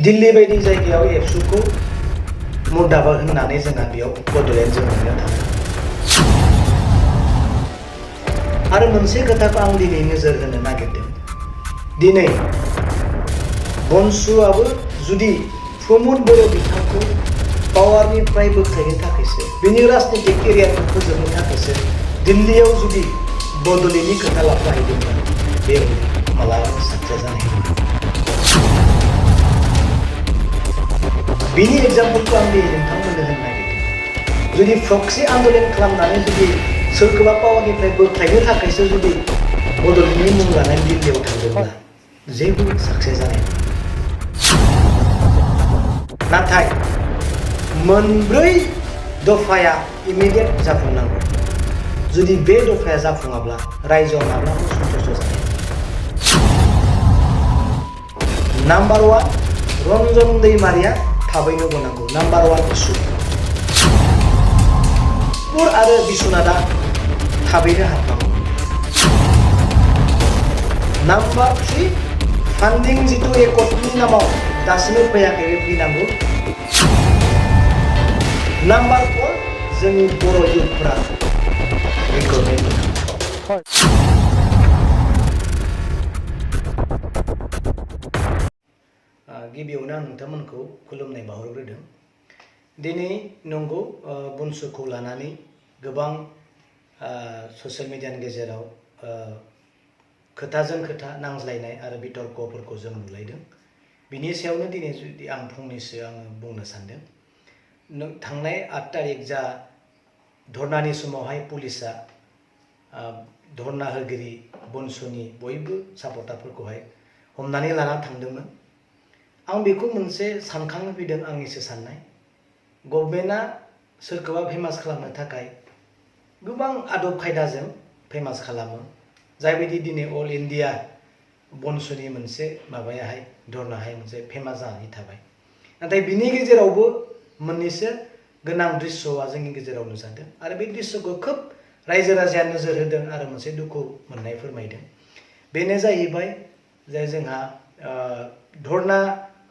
दिल्ली बायदि जायगायाव एबसुखौ मुर्दाबाद होननानै जोंहा बेयाव बड'लेण्ड जों मोननो थाङो। आरो मोनसे खोथाखौ आं दिनै नोजोर होनो नागिरदों। दिनै बनसुआबो जुदि प्रमद बर' बिथांखौ पावारनिफ्राय बोख्लायनो थाखायसो बिनि राजनीतिक केरियारखौ फोजोबनो थाखायसो दिल्लीयाव जुदि बड'लेण्डनि खोथा लाफाहैदोंमोन बेयाव मालाबाबो साक्सेस जानाय नङा। बिनि एग्जाम्पलखौ आं दिनै नोंथांमोननो होनो नागिरदों। जुदि प्रक्सि आन्दलन खालामनानै जुदि सोरखौबा पावारनिफ्राय बोख्लायनो थाखायसो जुदि बड'लेण्डनि मुं लानानै दिल्लीयाव थांदोंब्ला जेबो साक्सेस जानाय नङा। नाथाय मोनब्रै दफाया इमिडियेट जाफुंनांगौ। जुदि बे दफाया जाफुङाब्ला रायजोआव माब्लाबा सन्तुष्ट जानाय नङा। नाम्बार 1 रन्जन दैमारिया थाबैनो गनांगौ। नाम्बार 1 इस्यु पुर आरो बिश्वनाथआ थाबैनो हाबनांगौ। नाम्बार 3 फान्डिं जितु एकर्डनि नामाव दासिमबो फैयाखै बे फैनांगौ। नाम्बार 4 जोंनि बर' इयुथफोरा रिक्रुटमेन्ट गिबियावनो आं नोंथांमोनखौ खुलुमनाय बावहरग्रोदों। दिनै नंगौ बनसुखौ लानानै गोबां ससियेल मिडियानि गेजेराव खोथाजों खोथा नांज्लायनाय आरो बितर्कफोरखौ जों नुलायदों। बिनि सायावनो दिनै जुदि आं फंनैसो आङो बुंनो सानदों। थांनाय 8 तारिख जा धरनानि समावहाय पुलिसा धरना होगिरि बनसुनि बयबो सापर्टारफोरखौहाय हमनानै लाना थांदोंमोन। आं बेखौ मोनसे सानखांनो फैदों आंनिसो साननाय। गभर्नमेन्टआ सोरखौबा फेमास खालामनो थाखाय गोबां आदब खायदाजों फेमास खालामो। जायबायदि दिनै अल इन्डिया बनसुनि मोनसे माबायाहाय धरनाहाय मोनसे फेमास जानानै थाबाय। नाथाय बिनि गेजेरावबो मोननैसो गोनां दृश्यआ जोंनि गेजेराव नुजादों आरो बे दृश्यखौ खोब रायजो राजाया नोजोर होदों आरो मोनसे दुखु मोननाय फोरमायदों। बेनो जाहैबाय जे जोंहा धरना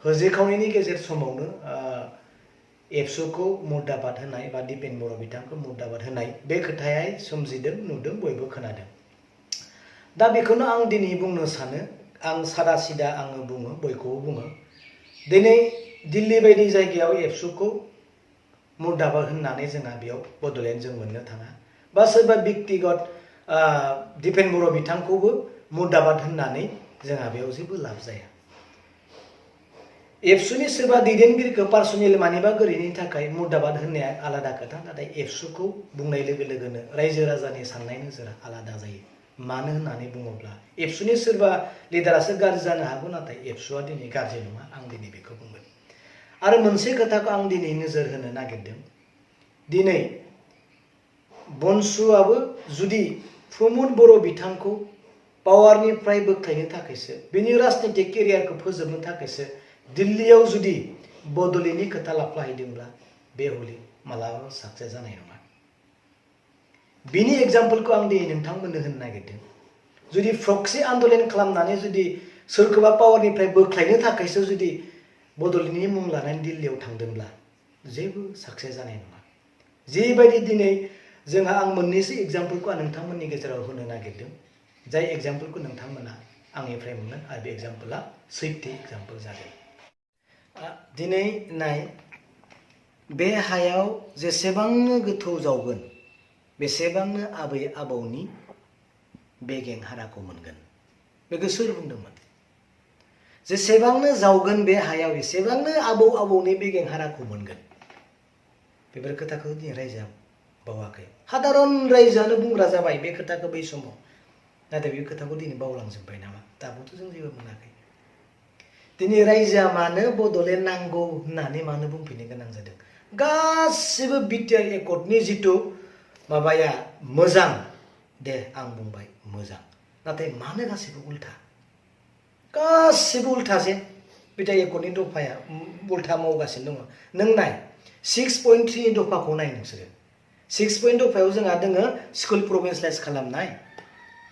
होजेखावनायनि गेजेर समावनो एबसुखौ मुर्दाबाद होनाय बा दिपेन बर' बिथांखौ मुर्दाबाद होनाय बे खोथाया सोमजिदों, नुदों, बयबो खोनादों। दा बेखौनो आं दिनै बुंनो सानो। आं सादा सिदा आङो बुङो, बयखौबो बुङो। दिनै दिल्ली बायदि जायगायाव एबसुखौ मुर्दाबाद होननानै जोंहा बेयाव बड'लेण्ड जों मोननो थाङा। बा सोरबा व्यक्तिगत दिपेन बर' बिथांखौबो मुर्दाबाद होननानै जोंहा बेयाव जेबो लाब जाया। एबसुनि सोरबा दैदेनगिरिखौ पार्सनेल मानिबा गोरोन्थिनि थाखाय मुर्दाबाद होननाया आलादा खोथा। नाथाय एबसुखौ बुंनाय लोगो लोगोनो रायजो राजानि साननाय नोजोरा आलादा जायो। मानो होननानै बुङोब्ला एबसुनि सोरबा लिडारासो गाज्रि जानो हागौ, नाथाय एबसुआ दिनै गाज्रि नङा। आं दिनै बेखौ बुंगोन। आरो मोनसे खोथाखौ आं दिनै नोजोर होनो नागिरदों। दिनै बनसुआबो जुदि प्रमद बर' बिथांखौ पावारनिफ्राय बोख्लायनो थाखायसो बिनि राजनीतिक केरियारखौ फोजोबनो थाखायसो दिल्लीयाव जुदि बड'लेण्डनि खोथा लाफ्लाहैदोंब्ला बे हलि मालाबाबो साक्सेस जानाय नङा। बिनि एग्जाम्पलखौ आं दिनै नोंथांमोननो होनो नागिरदों। जुदि प्रक्सि आन्दलन खालामनानै जुदि सोरखौबा पावारनिफ्राय बोख्लायनो थाखायसो जुदि बड'लेण्डनि मुं लानानै दिल्लीयाव थांदोंब्ला जेबो साक्सेस जानाय नङा। जिबायदि दिनै जोंहा आं मोननैसो एग्जाम्पलखौ आं नोंथांमोननि गेजेराव होनो नागिरदों। जाय एग्जाम्पलखौ नोंथांमोना आंनिफ्राय मोनगोन आरो बे एग्जाम्पला सैथो एग्जाम्पल जागोन। दिनै नाय, बे हायाव जेसेबांनो गोथौ जावगोन बेसेबांनो आबै आबौनि बेगें हाराखौ मोनगोन। बेखौ सोर बुंदोंमोन? जेसेबांनो जावगोन बे हायाव एसेबांनो आबौ आबौनि बेगें हाराखौ मोनगोन। बेफोर खोथाखौ दिनै रायजोआ बावाखै। साधारन रायजोआनो बुंग्रा जाबाय बे खोथाखौ बै समाव। नाथाय बे खोथाखौ दिनै बावलांजोब्बाय नामा? दाबोथ' जों जेबो मोनाखै। दिनै रायजोआ मानो बड'लेण्ड नांगौ होननानै मानो बुंफिननो गोनां जादों? गासिबो बिटिआर एकर्डनि जिथु माबाया मोजां, दे आं बुंबाय मोजां। नाथाय मानो गासिबो उल्था? गासिबो उल्थासै। बिटिआर एकर्डनि दफाया उल्था मावगासिनो दङ। नों नाय 6.3 दफाखौ नाय नोंसोरो। 6 दफायाव जोंहा दोङो स्कुल प्रभिन्सियेलाइज खालामनाय।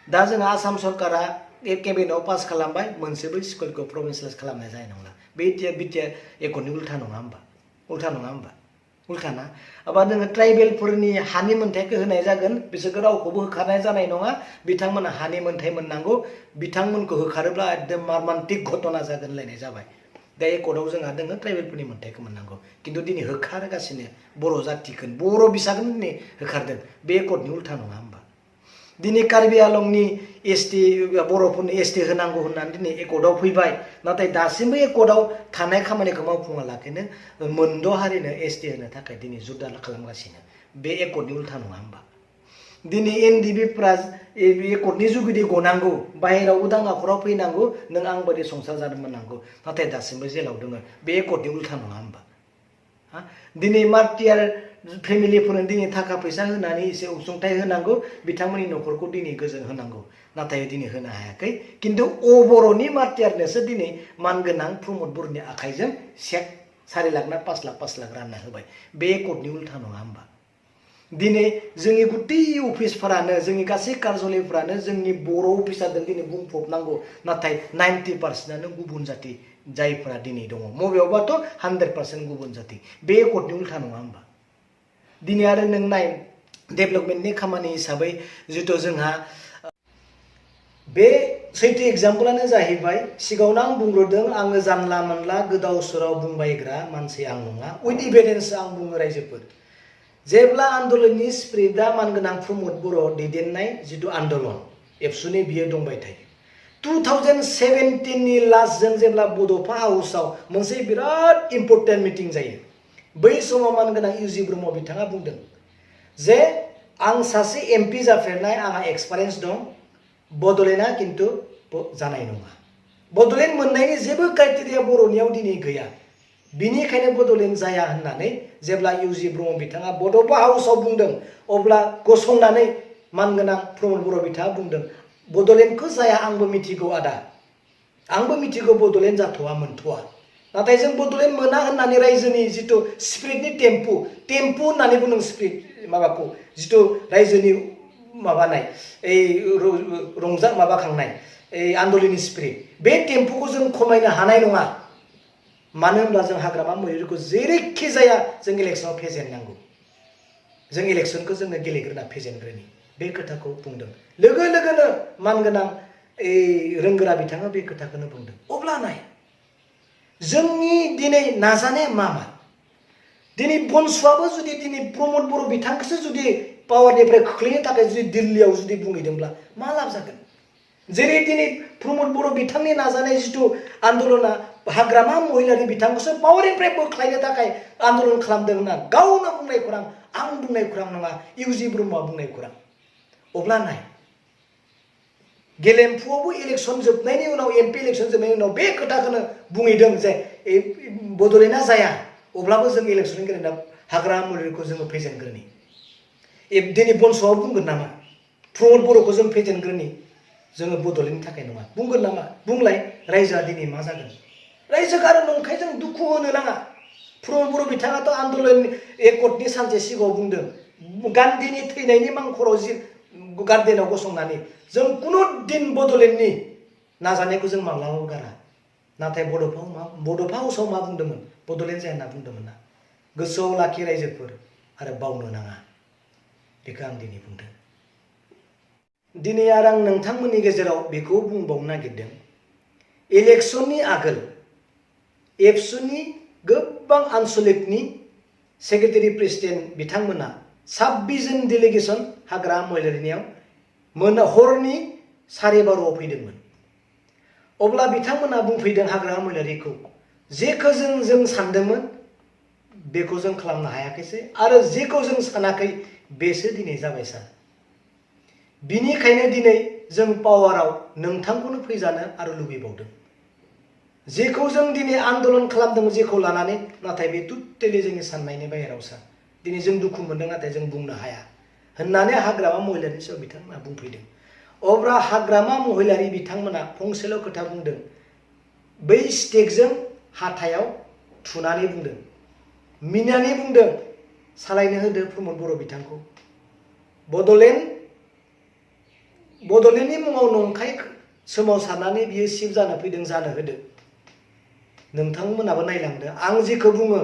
दा जोंहा आसाम सरकारा केबिनेटआव पास खालामबाय, मोनसेबो स्कुलखौ प्रभिन्सियेलाइज खालामनाय जानाय नंला। बे बिटिआ एकर्डनि उल्था नङा होमबा? उल्था नङा होमबा? उल्था ना? अबा नोङो ट्राइबेलफोरनि हानि मोनथायखौ होनाय जागोन, बिसोरखौ रावखौबो होखारनाय जानाय नङा, बिथांमोना हानि मोनथाय मोननांगौ, बिथांमोनखौ होखारोब्ला एकदम मारमान्टिक घटना जागोन होनलायनाय जाबाय। दा एकर्डआव जोंहा दोङो ट्राइबेलफोरनि मोनथायखौ मोननांगौ, खिन्थु दिनै होखारगासिनो बर' जातिखौ, बर' बिसाखौनो दिनै होखारदों। बे एकर्डनि उल्था नङा होमबा? दिनै कार्बि आलंनि एसटि बर'फोरनो एसटि होनांगौ होननानै दिनै एकर्डआव फैबाय, नाथाय दासिमबो एकर्डआव थानाय खामानिखौ मावफुङालाखैनो मोनद' हारिनो एसटि होनो थाखाय दिनै जुद्दा खालामगासिनो। बे एकर्डनि उल्था नङा होमबा? दिनै एनडिबिफ्रा एकर्डनि जुगिदि गनांगौ, बाहेरायाव उदां आखराव फैनांगौ, नों आं बायदि संसार जानो मोननांगौ, नाथाय दासिमबो जेलाव दङ। बे एकर्डनि उल्था नङा होमबा? दिनै मार्टियार फेमिलिफोरनो दिनै थाखा फैसा होनानै एसे अनसुंथाइ होनांगौ, बिथांमोननि न'खरखौ दिनै गोजोन होनांगौ, नाथाय दिनै होनो हायाखै। खिन्थु बर'नि मार्टियारनोसो दिनै मानगोनां प्रमद बर'नि आखाइजों चेक 4 लाख ना 5 लाख रानना होबाय। बे एकर्डनि उल्था नङा होमबा? दिनै जोंनि गुटै अफिसफोरानो, जोंनि गासै कार्यालयफ्रानो जोंनि बर' अफिसारजों दिनै बुंफबनांगौ, नाथाय 90% गुबुन जाति जायफोरा दिनै दङ, बबेयावबाथ' 100% गुबुन जाति। बे एकर्डनि उल्था नङा होमबा? दिनै आरो नों नाय, डेभेलपमेन्टनि खामानि हिसाबै जिथु जोंहा बे सैथो एग्जाम्पलानो जाहैबाय, सिगाङावनो आं बुंग्रोदों, आङो जानला मोनला गोदाव सोराव बुंबायग्रा मानसि आं नङा, उइथ इभिडेन्स आं बुङो रायजोफोर। जेब्ला आन्दलननि स्पिरिटआ मानगोनां प्रमद बर' दैदेननाय जिथु आन्दलन, एबसुनि बियो दंबाय थायो। 2017नि लास्टजों जेब्ला बड'फा हाउसआव मोनसे बिराद इम्पर्टेन्ट मिटिं जायो, बै समाव मानगोनां इउजि ब्रह्म बिथाङा बुंदों जे आं सासे एमपि जाफेरनाय, आंहा एक्सपिरियेन्स दं, बड'लेण्डआ खिन्थु जानाय नङा। बड'लेण्ड मोननायनि जेबो क्राइटेरिया बर'नियाव दिनै गैया, बिनिखायनो बड'लेण्ड जाया होननानै जेब्ला इउजि ब्रह्म बिथाङा बड'फा हाउसआव बुंदों, अब्ला गसंनानै मानगोनां प्रमद बर' बिथाङा बुंदों, बड'लेण्डखौ जाया, आंबो मिथिगौ आदा, आंबो मिथिगौ बड'लेण्ड जाथ'वा, मोनथ'वा, नाथाय जों बड'लेण्ड मोना होननानै रायजोनि जिथु स्पिरिटनि टेम्पु होननानै बुंदों, स्पिरिट माबाखौ जिथु रायजोनि माबानाय, रंजा माबाखांनाय आन्दलननि स्पिरिट, बे टेम्पुखौ जों खमायनो हानाय नङा। मानो होनब्ला जों हाग्रामा मैदेरखौ जेरैखि जाया जों इलेक्सनाव फेजेननांगौ, जों इलेक्सनखौ जोंनो गेलेग्रोना फेजेनग्रोनि, बे खोथाखौ बुंदों। लोगो लोगोनो मानगोनां रोंगोरा बिथाङा बे खोथाखौनो बुंदों। अब्ला नाय, जोंनि दिनै नाजानाया मा? दिनै बनसुआबो जुदि दिनै प्रमद बर' बिथांखौसो जुदि पावारनिफ्राय खोख्लैनो थाखाय जुदि दिल्लीयाव जुदि बुंहैदोंब्ला मा लाब जागोन? जेरै दिनै प्रमद बर' बिथांनि नाजानाय जिथु आन्दलना हाग्रामा महिलारि बिथांखौसो पावारनिफ्राय बोख्लायनो थाखाय आन्दलन खालामदों होनना गावनो बुंनाय खौरां, आं बुंनाय खौरां नङा, इउजि ब्रह्मआ बुंनाय खौरां। अब्ला नाय, गेलेमफुआवबो इलेक्सन जोबनायनि उनाव, एमपि इलेक्सन जोबनायनि उनाव बे खोथाखौनो बुंहैदों जे बड'लेण्डआ जाया, अब्लाबो जों इलेक्सन गेलेना हाग्रामा महिलारिखौ जोङो फेजेनग्रोनि। दिनै बनसुआव बुंगोन नामा प्रमद बर'खौ जों फेजेनग्रोनि, जोङो बड'लेण्डनि थाखाय नङा, बुंगोन नामा? बुंलाय, रायजोआ दिनै मा जागोन? रायजोखौ आरो नंखाय जों दुखु होनो नाङा। प्रमद बर' बिथाङाथ' आन्दलन एकर्डनि सानसे सिगाङाव बुंदों, गान्धीनि थैनायनि मांखराव जि गार्डेनाव गसंनानै जों कुनु दिन बड'लेण्डनि नाजानायखौ जों माब्लाबाबो गारा। नाथाय बड'फा हाउसआव मा बुंदोंमोन? बड'लेण्ड जाया होनना बुंदोंमोन ना? गोसोआव लाखि रायजोफोर, आरो बावनो नाङा, बेखौ आं दिनै बुंदों। दिनै आरो आं नोंथांमोननि गेजेराव बेखौ बुंबावनो नागिरदों, इलेक्सननि आगोल एबसुनि गोबां आनसलिकनि सेक्रेटारि प्रेसिडेन्ट बिथांमोना 26 जन डेलिगेसन हाग्रामा महिलारिनियाव हरनि 12:30 फैदोंमोन। अब्ला बिथांमोना बुंफैदों हाग्रामा महिलारिखौ, जेखौ जों सानदोंमोन बेखौ जों खालामनो हायाखैसै, आरो जेखौ जों सानाखै बेसो दिनै जाबाय सार। बिनिखायनो दिनै जों पावाराव नोंथांखौनो फैजानो आरो लुबैबावदों। जेखौ जों दिनै आन्दलन खालामदों, जेखौ लानानै, नाथाय बे टटेलि जोंनि साननायनि बाहेराव सार। दिनै जों दुखु मोनदों, नाथाय जों बुंनो हाया होननानै हाग्रामा महिलारिनि सायाव बिथांमोना बुंफैदों। अब्ला हाग्रामा महिलारि बिथांमोना फंसेल' खोथा बुंदों, बै स्टेकजों हाथायाव थुनानै बुंदों, मिनिनानै बुंदों, सालायनो होदो प्रमद बर' बिथांखौ। बड'लेण्डनि मुङाव नंखाय सोमावसारनानै बियो सिफ जानो फैदों, जानो होदो। नोंथांमोनाबो नायलांदो आं जेखौ बुङो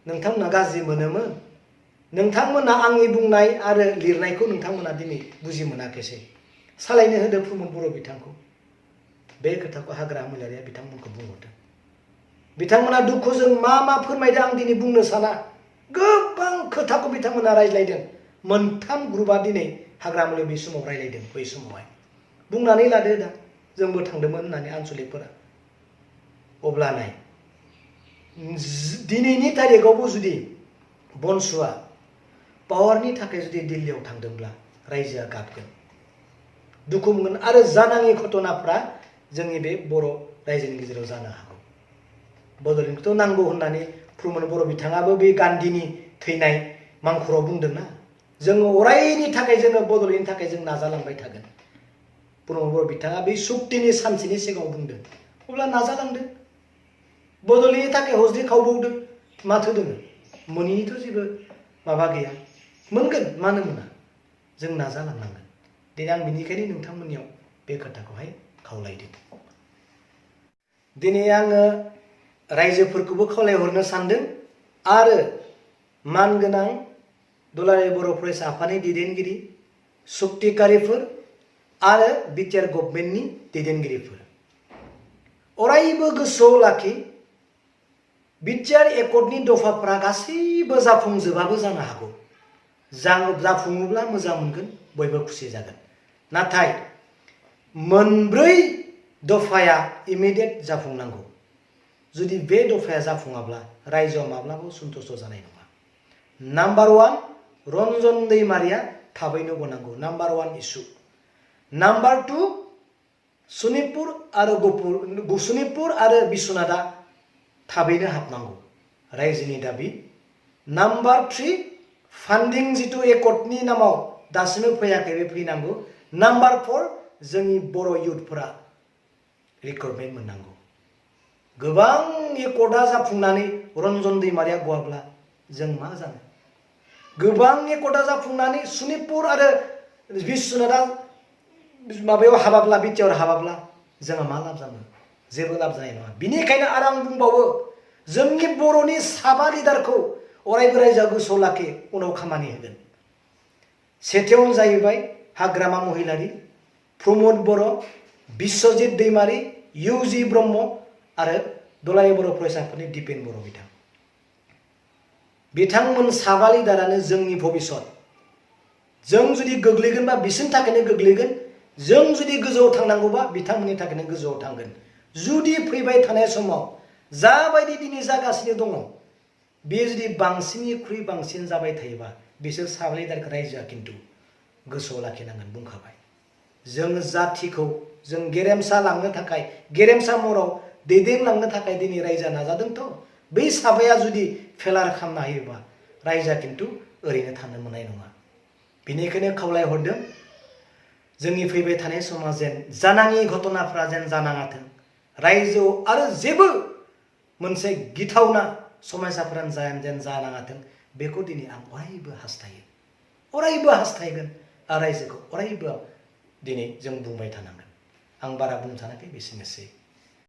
नोंथांमोना गाज्रि मोनोमोन नोंथांमोना आंनि बुंनाय आरो लिरनायखौ नोंथांमोना दिनै बुजि मोनाखैसै सालायनो होदो प्रमद बर' बिथांखौ बे खोथाखौ हाग्रा महिलारिया बिथांमोनखौ बुंहरदों बिथांमोना दुखुजों मा फोरमायदों आं दिनै बुंनो साना गोबां खोथाखौ बिथांमोना रायज्लायदों मोनथाम ग्रुपआ दिनै हाग्रा महिलारि बे समाव रायज्लायदों बै समावहाय बुंनानै लादो दा जोंबो थांदोंमोन होननानै आनसलिकफोरा अब्ला नाय दिनैनि तारिखआवबो जुदि बनसुआ पावारनि थाखाय जुदि दिल्लीयाव थांदोंब्ला रायजोआ गाबगोन दुखु मोनगोन आरो जानाङि घटनाफ्रा जोंनि बे बर' रायजोनि गेजेराव जानो हागौ बड'लेण्डखौथ' नांगौ होननानै प्रमद बर' बिथाङाबो बे गान्धीनि थैनाय मांखराव बुंदोंना जोङो अरायनि थाखाय जोङो बड'लेण्डनि थाखाय जों नाजालांबाय थागोन प्रमद बर' बिथाङा बे सुक्तिनि सानसेनि सिगाङाव बुंदों अब्ला नाजालांदो बड'लेण्डनि थाखाय हज्रि खावबावदो माथो दोङो मोनैनिथ' जेबो माबा गैया मोनगोन मानो मोना जों नाजालांनांगोन दिनै आं बेनिखायनो नोंथांमोननियाव बे खोथाखौहाय खावलायदों दिनै आङो रायजोफोरखौबो खावलायहरनो सानदों आरो मानगोनां दुलाराय बर' फरायसा आफादनि दैदेनगिरि सुक्तिकारिफोर आरो बिटिआर गभर्नमेन्टनि दैदेनगिरिफोर अरायबो गोसोआव लाखि बिटिआर एकर्डनि दफाफ्रा गासैबो जाफुंजोबाबो जानो हागौ जाफुङोब्ला मोजां मोनगोन बयबो खुसि जागोन नाथाय मोनब्रै दफाया इमिडियेट जाफुंनांगौ जुदि बे दफाया जाफुङाब्ला रायजोआ माब्लाबाबो सन्थुष्ट जानाय नङा नाम्बार 1 रन्जन दैमारिया थाबैनो गनांगौ नाम्बार 1 इस्यु नाम्बार 2 सनितपुर आरो बिश्वनाथआ थाबैनो हाबनांगौ रायजोनि दाबि नाम्बार 3 फान्डिं जितु एकर्डनि नामाव दासिमबो फैयाखै बे फैनांगौ नाम्बार 4 जोंनि बर' इयुथफोरा रिक्रुटमेन्ट मोननांगौ गोबां एकर्डआ जाफुंनानै रन्जन दैमारिया गवाब्ला जों मा जानो गोबां एकर्डआ जाफुंनानै सनितपुर आरो बिश्वनाथआ माबायाव हाबाब्ला बिटिआर हाबाब्ला जोंहा मा लाब जानो जेबो लाब जानाय नङा बिनिखायनो आरो आं बुंबावो जोंनि बर'नि साबा लिडारखौ अरायबो रायजोआ गोसोआव लाखि उनाव खामानि होगोन सेथियावनो जाहैबाय हाग्रामा महिलारि प्रमद बर' बिश्वजित दैमारि इउजि ब्रह्म आरो दुलाराय बर' फरायसाफोरनि दिपेन बर' बिथांमोन साबा लिडारानो जोंनि भबिष्यत जों जुदि गोग्लैगोनबा बिसोरनि थाखायनो गोग्लैगोन जों जुदि गोजौआव थांनांगौबा बिथांमोननि थाखायनो गोजौआव थांगोन जुदि फैबाय थानाय समाव जाबायदि दिनै जागासिनो दङ बे जुदि बांसिननिख्रुइ बांसिन जाबाय थायोबा बिसोर साबा लिडारखौ रायजोआ खिन्थु गोसोआव लाखिनांगोन बुंखाबाय जों जाथिखौ जों गेरेमसा लांनो थाखाय गेरेमसा महराव दैदेनलांनो थाखाय दिनै रायजोआ नाजादोंथ' बै साबाया जुदि फेलार खालामना होयोबा रायजोआ खिन्थु ओरैनो थानो मोननाय नङा बेनिखायनो खावलायहरदों जोंनि फैबाय थानाय समाव जेन जानाङि घटनाफ्रा जेन जानाङाथों रायजोआव आरो जेबो मोनसे गिथावना समयसाफोरानो जेन जानाङाथों बेखौ दिनै आं अरायबो हास्थायगोन आरो रायजोखौ अरायबो दिनै जों बुंबाय थानांगोन आं बारा बुंनो सानाखै बेसेनोसै